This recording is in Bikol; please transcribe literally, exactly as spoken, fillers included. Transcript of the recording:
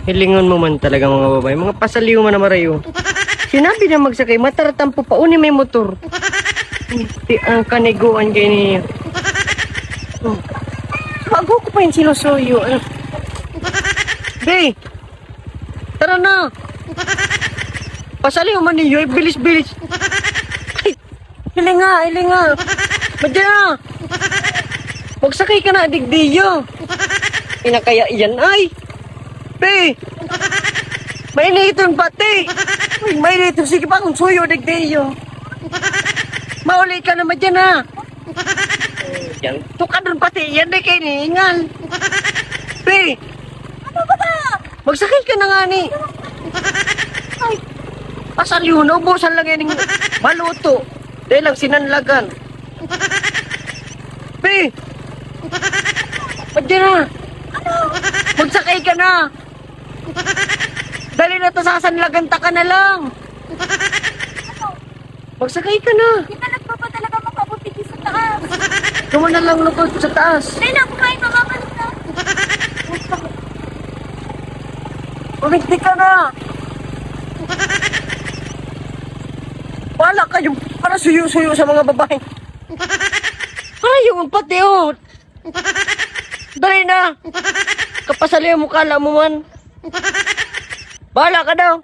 Hilingon mo man talaga, mga babae. Mga pasaliw man na marayo. Sinabi na magsakay, mataratampo pa, uni may motor. Di ang kaniguan kayo niya. Hmm. Bago ko pa yung sinusuyo. Ano? Be! Tara na! Pasaliw man ninyo, eh, bilis-bilis. Hilinga, hilinga. Madya na. Magsakay ka na, digdiyo. Inakaya iyan, ay. Pe. Mainiton pati. Uy, mainiton. Sige pa, kung suyo, digdiyo. Mauli ka na, madya na. Yan. Tukadon pati, yan, di kayo niingal. Pe. Ano ba ba? Magsakay ka na nga ni. Ay, pasal yun, naubusan lang yan yung maluto. Dahil lang sinanlagan. Pe! Pwede na! Magsakay ka na! Dali na to, sasanlagan ta ka na lang! Magsakay ka na! Kita nagpapadala ka makabuti sa taas. Ikaw na lang lugod sa taas. Dahil ako kayo makakalit na. Pumigti ka na! Wala kayong para suyo-suyo sa mga babae. Ayaw ang pati, oh. Dali na. Kapasali mo, kala mo man. Bahala ka daw.